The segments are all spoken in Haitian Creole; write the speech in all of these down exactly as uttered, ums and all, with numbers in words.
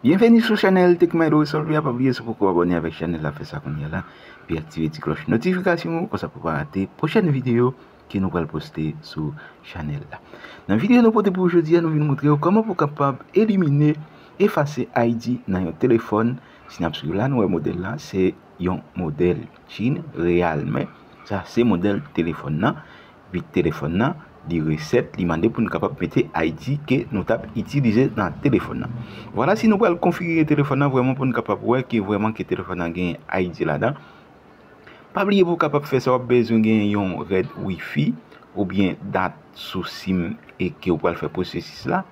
Byenveni sou chanèl Tech Milo Resolve a. Pa bliye, si w poko abòne avèk chanèl la, fè sa kounye a la. Epi aktive ti klòch notifikasyon ou, konsa pou pa rate pwochèn videyo ke nou pral poste sou chanèl la. Nan videyo nou pote pou ou jodi a, nou vin montre w kòman pou w kapab elimine, efase I D nan yon telefòn. Si n ap swiv la, nou wè modèl la, se yon modèl Chin, Realme. Sa se modèl telefòn nan. Epi telefòn nan, li resèt, li mande pou n kapab mete I D ke nou t ap itilize nan telefòn nan. Vwala, si nou pral konfigire telefòn nan vrèman pou n kapab wè ke vrèman ke telefòn nan gen I D ladan. Pa bliye pou w kapab fè sa, w ap bezwen gen yon rèd Wi-Fi oubyen dat sou sim e ke w pral fè pwosesis la.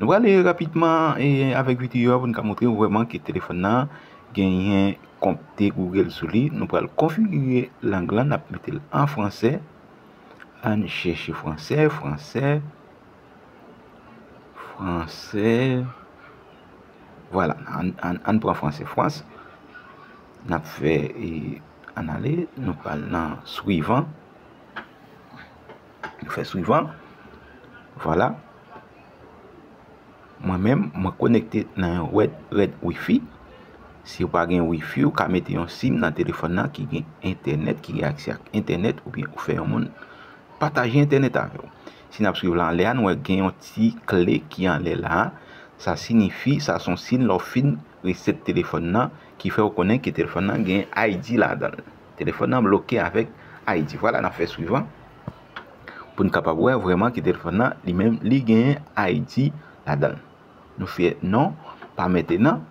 Nou prale rapidman e avèk videyo a pou n ka montre w vrèman ke telefòn nan genyen konte Google sou li. Nou pral konfigire lang lan, n ap mete l an fransè. Ann chèche fransè, fransè, fransè. Vwala, ann, ann, ann pran fransè Frans. N ap fè, e, ann ale, nou pral nan swivan. Nou fè swivan. Vwala. Mwen menm, mwen konekte nan yon rèd, rèd Wi-Fi. Si w pa gen Wi-Fi, ou ka mete yon sim nan telefòn nan ki gen entènèt, ki gen aksè ak entènèt, oubyen ou fè yon moun pataje entènèt avè w. Si n ap swiv la anlè a, nou wè gen yon ti kle ki anlè la a. Sa siyifi, sa se yon siy lè w fin resèt telefòn nan, ki fè w konnen ke telefòn nan gen I D ladan l. Telefòn nan bloke avèk I D. Vwala, n ap fè swivan pou n kapab wè vrèman ke telefòn nan, li menm, li gen I D ladan l. Nou fè non, pa mentenan.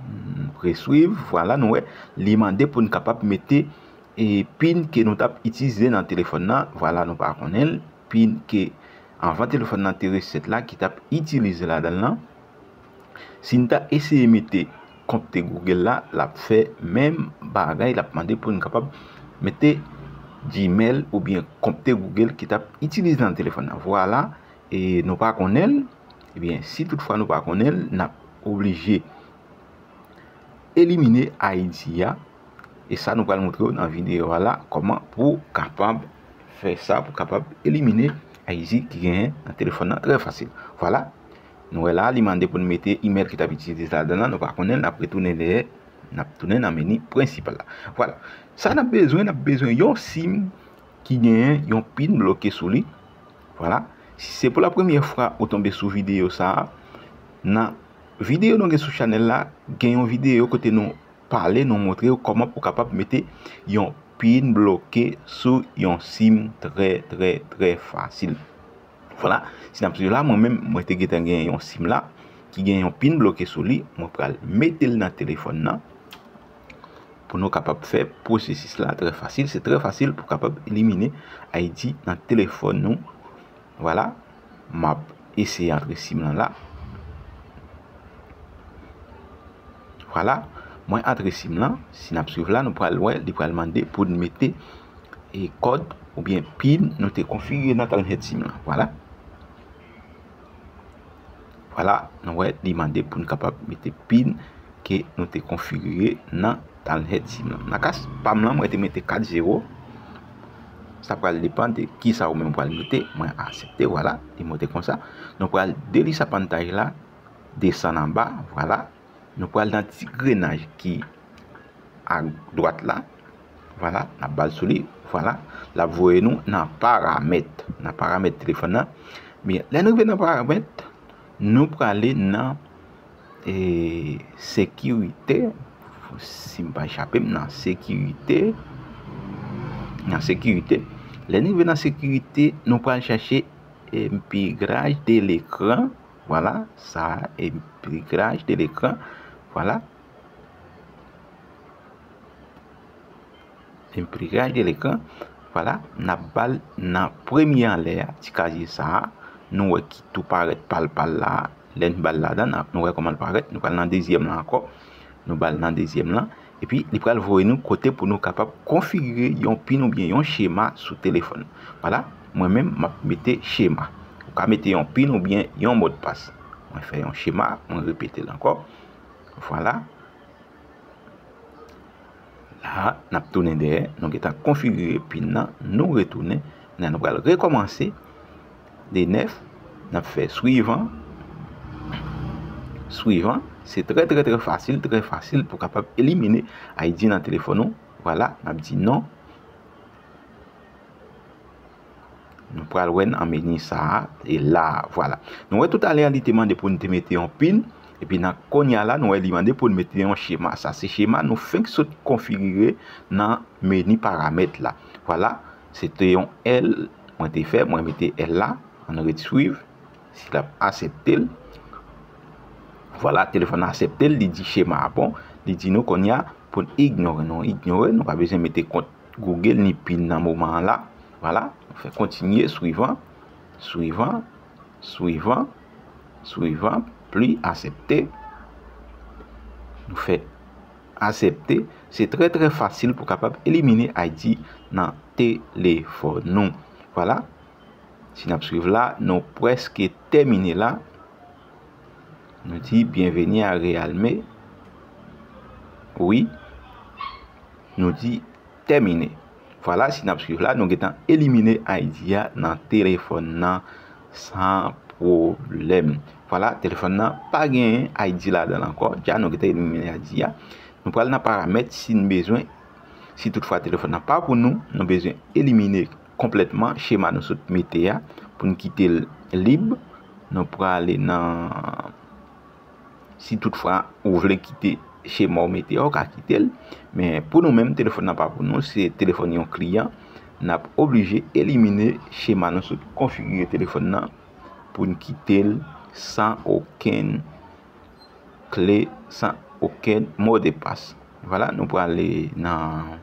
Hmm, preswiv, vwala, nou wè, li mande pou n kapab mete, e, pin ke nou t ap itilize nan telefòn nan. Vwala, nou pa konnen l. Pin ke anvan telefòn nan te resèt la, ki t ap itilize ladan l lan. Si n ta eseye mete konte Google la, l ap fè menm bagay, l ap mande pou n kapab mete Gmail oubyen konte Google ki t ap itilize nan telefòn nan. Vwala, e nou pa konnen l, ebyen, si toutfwa nou pa konnen l, n ap oblije elimine I D a. E sa nou pral montre w nan videyo a la, kòman pou kapab fè sa, pou kapab elimine I D ki genyen nan telefòn nan trè fasil. Vwala, nou wè la, li mande pou n mete imèl ki t ap itilize ladan l, nou pa konnen l, n ap retounen dèyè, n ap tounen nan meni prensipal la. Vwala, sa n ap bezwen, n ap bezwen yon sim ki genyen yon pin bloke sou li. Vwala, si se pou la premyè fwa ou tonbe sou videyo sa a, nan videyo nou gen sou chanèl la, gen yon videyo kote nou pale, nou montre w kòman pou kapab mete yon pin bloke sou yon sim trè, trè, trè fasil. Vwala, si n ap swiv la, mwen menm, mwen te gentan gen yon sim la, ki gen yon pin bloke sou li, mwen pral mete l nan telefòn nan, pou nou kapab fè pwosesis la trè fasil. Se trè fasil pou kapab elimine I D nan telefòn nou. Vwala, m ap eseye antre sim lan la. Vwala, mwen antre sim lan. Si n ap swiv la, nou pral wè, li pral mande pou n mete, e, kòd oubyen pin nou te konfigire nan talnhèd sim lan. Vwala. Vwala, nou wè, li mande pou n kapab mete pin ke nou te konfigire nan talnhèd sim lan. Nan ka pa m lan, mwen te mete kat zewo. Sa pral depann de kisa ou menm pral mete. Mwen aksepte, vwala, li monte konsa. Nou pral delete sa pantay la, desann anba, vwala. Nou pral nan ti grenaj ki a dwat la. Vwala, n ap ba l sou li. Vwala, l ap voye nou nan paramèt. Nan paramèt telefòn nan. Byen, lè n rive nan paramèt, nou prale nan, e, sekirite. Si m pa chape m nan sekirite. Nan sekirite. Lè n rive nan sekirite, nou pral chache empiraj de lekran. Vwala, sa, empiraj de lekran. Vwala. Empiraj de lekran. Vwala, n ap ba l nan premye anlè a, ti kazye sa a. Nou wè ki tou parèt pal pal la. Lè n ba l ladan, n ap, nou wè kòman l parèt. Nou pral nan dezyèm lan ankò. Nou ba l nan dezyèm lan. Epi, li pral voye nou kote pou nou kapab konfigire yon pin oubyen yon chema sou telefòn. Vwala, mwen menm, m ap mete chema. Ou ka mete yon pin oubyen yon modpas. Mwen fè yon chema, mwen repete l ankò. Vwala. La, n ap tounen dèyè, nou gentan konfigire pin nan, nou retounen, la nou pral rekòmanse de nèf, n ap fè swivan, Swivan, se trè, trè, trè fasil, trè fasil pou kapab elimine I D nan telefòn ou. Vwala, n ap di non. Nou pral wè nan meni sa a, e la, vwala. Nou wè toutalè a, li te mande pou n te mete yon pin, epi nan kounye a la, nou wè li mande pou n mete yon chema. Sa se chema nou fenk sot konfigire nan meni paramèt la. Vwala, se te yon L mwen te fè, mwen mete L la, ann ret swiv, si l ap aksepte l. Vwala, telefòn nan aksepte l, li di chema a bon, li di nou kounye a pou n ignore, nou ignore, nou pa bezwen mete kont Google ni pin nan moman an la. Vwala, nou fè kontinye, swivan, swivan, swivan, swivan, pli aksepte. Nou fè aksepte. Se trè, trè fasil pou kapab elimine I D nan telefòn nou. Vwala. Si n ap swiv la, nou prèske tèmine la. Nou di bienvenue à Realme. Wi. Nou di tèmine. Vwala, si n ap swiv la, nou gentan elimine I D a nan telefòn nan san pwoblèm. Vwala, telefòn nan pa genyen I D ladan l ankò. Dja nou gentan elimine I D a. Nou pral nan paramèt si n bezwen, si toutfwa telefòn nan pa pou nou, nou bezwen elimine konplètman chema nou sot mete a pou n kite l lib. Nou prale nan, si toutfwa ou vle kite chema w mete a, ou ka kite l. Men pou nou menm, telefòn nan pa pou nou, se telefòn yon kliyan. N ap oblije elimine chema nou sot konfigire telefòn nan pou n kite l san okenn kle, san okenn modpas. Vwala, nou prale nan,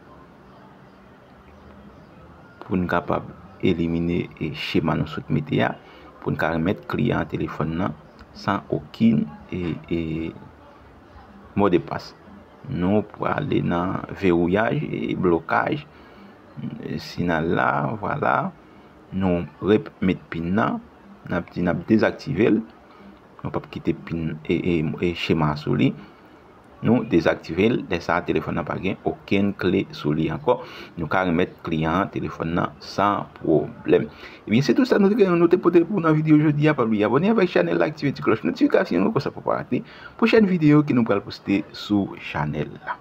pou n kapab elimine, e, chema nou sot mete a, pou n ka remèt kliyan an telefòn nan san okenn, e, e, modpas. Nou prale nan vewouyaj e blokaj, e, siyal la, vwala, nou remèt pin nan, n ap di n ap dezaktive l, nou p ap kite pin e, e, e chema sou li. Nou dezaktive l, lè sa a telefòn nan pa gen okenn kle sou li ankò. Nou ka remèt kliyan an telefòn nan san pwoblèm. Ebyen, se tout sa nou te gen, nou te pote pou w nan videyo jodi a. Pa bliye abòne avèk chanèl la, aktive ti klòch notifikasyon an, konsa pou w pa rate pwochèn videyo ke nou pral poste sou chanèl la.